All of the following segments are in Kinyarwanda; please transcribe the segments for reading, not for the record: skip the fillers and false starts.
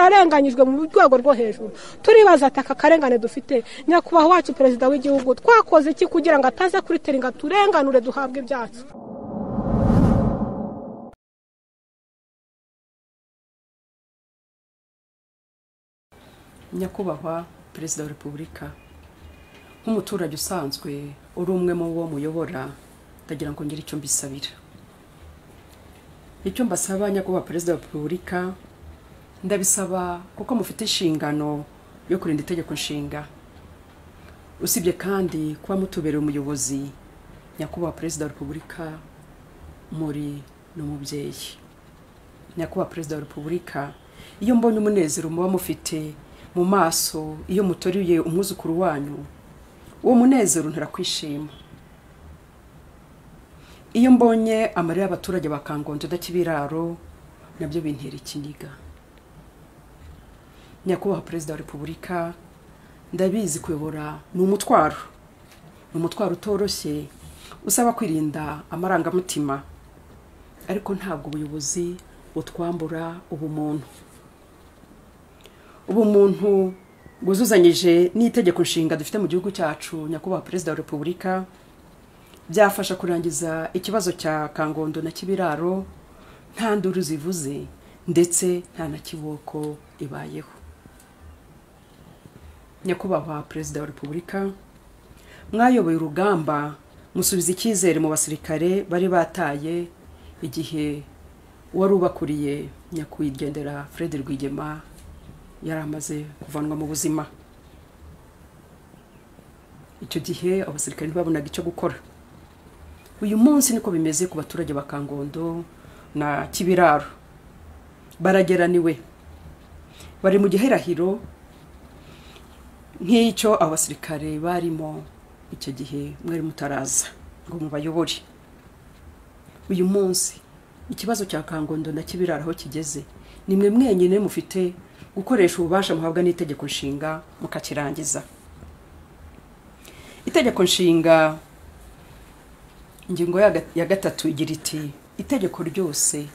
Turarenganyijwe mu rwego rwo hejuru. Turibaza ati aka karengane dufite, nyakubahwa wacu perezida w'igihugu twakoze iki kugira ngo ataza kuri teringa turenganure duhabwe ibyacu? Nyakubahwa Perezida wa Repubulika, nk'umuturage usanzwe uri umwe mu bo muyobora, ndagira ngo ngire icyo mbisabira. Icyo mbasaba nyakubahwa Perezida wa Repubulika, ndabisaba kuko mufite inshingano yo kurinda itegeko nshinga. Usibye kandi kuba mutubereye umuyobozi, nyakubahwa Perezida wa Repubulika, muri n'umubyeyi. Nyakubahwa Perezida wa Repubulika, iyo mbonye umunezero muba mufite mu maso iyo mutoriye umwuzukuru wanyu, uwo munezero ntarakwishima. Iyo mbonye amarira y'abaturage ba Kangondo na Kibiraro, nabyo bintera ikiniga. Nyakubahwa Perezida wa Repubulika, ndabizi kuyobora ni umutwaro, ni umutwaro utoroshye usaba kwirinda amarangamutima, ariko ntabwo ubuyobozi butwambura ubumuntu. Ubumuntu bwuzuzanyije n'itegeko nshinga dufite mu gihugu cyacu, nyakubahwa Perezida wa Repubulika, byafasha kurangiza ikibazo cya Kangondo na Kibiraro nta nduru zivuze ndetse nta na kiboko ibayeho. Nyakubahwa Perezida wa Repubulika, mwayoboye urugamba musubiza icyizere mu basirikare bari bataye igihe wari ubakuriye nyakwigendera Fred Rwigema yari amaze kuvanwa mu buzima. Icyo gihe abasirikare ntibabonaga icyo gukora. Uyu munsi niko bimeze ku baturage ba Kangondo na Kibiraro. Barageraniwe, bari mu gihirahiro nk'icyo abasirikare barimo icyo gihe mwari mutaraza ngo mubayobore. Uyu munsi ikibazo cya Kangondo na Kibiraro aho kigeze, nimwe mwenyine mufite gukoresha ububasha muhabwa n'itegeko nshinga mukakirangiza. Itegeko nshinga ingingo ya 3 igira iti: itegeko ryose,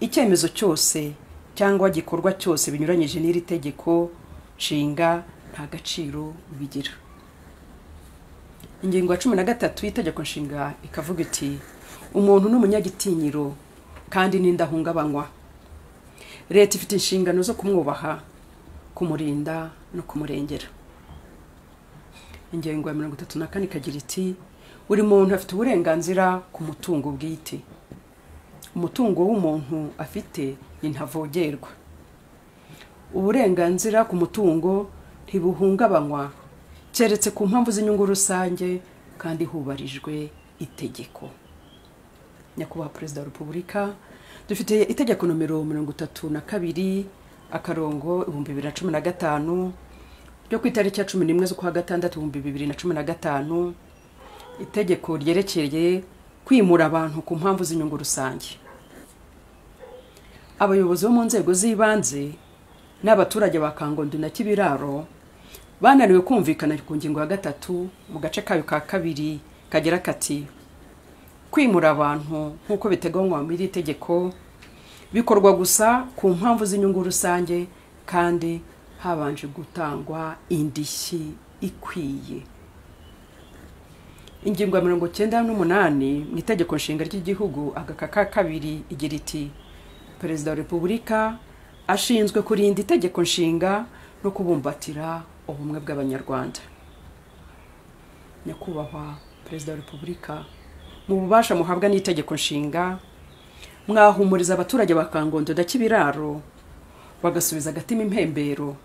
icyemezo cyose cyangwa gikorwa cyose binyuranyije n'iri tegeko nshinga nta gaciro bigira. Ingingo ya 13 y'itegeko nshinga ikavuga iti: umuntu ni umunyagitinyiro kandi n'indahungabanywa. Leta ifite inshingano zo kumwubaha, kumurinda no kumurengera. Ingingo ya 34 ikagira iti: buri muntu afite uburenganzira ku mutungo bwite. Umutungo w'umuntu afite ni ntavogerwa. Uburenganzira ku mutungo ntibuhungabanywa keretse ku mpamvu z'inyungu rusange kandi hubarijwe itegeko. Nyakubahwa Perezida wa Repubulika, dufite itegeko nomero 32 akarongo 2015 ryo ku itariki ya 11 z'ukwa gatandatu 2015, itegeko ryerekeye kwimura abantu ku mpamvu z'inyungu rusange. Abayobozi bo mu nzego z'ibanze n'abaturage ba Kangondo na Kibiraro bananiwe kumvikana ku ngingo ya 3 mu gace kayo ka 2 kagera kati: kwimura abantu nk'uko biteganywa muri iri tegeko bikorwa gusa ku mpamvu z'inyungu rusange kandi habanje gutangwa indishyi ikwiye. Ingingo ya 98 mu itegeko nshinga ry'igihugu agaka ka 2 igira iti: Perezida wa Repubulika ashinzwe kurinda itegeko nshinga no kubumbatira ubumwe bw'Abanyarwanda. Nyakubahwa Perezida wa Repubulika, mu bubasha muhabwa n'itegeko nshinga, mwahumuriza abaturage ba Kangondo na Kibiraro bagasubiza agatima impembero.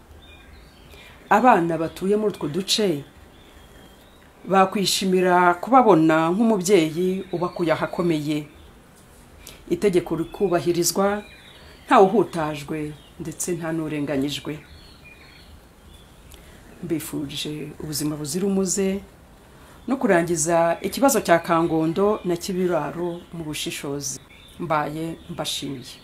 Abana batuye muri utwo duce bakwishimira kubabona nk'umubyeyi ubakuye ahakomeye. Itegeko rikubahirizwa, ntawe uhutajwe ndetse nta n'urenganyijwe. Mbifurije ubuzima buzira umuze no kurangiza ikibazo cya Kangondo na Kibiraro mu bushishozi. Mbaye mbashimiye.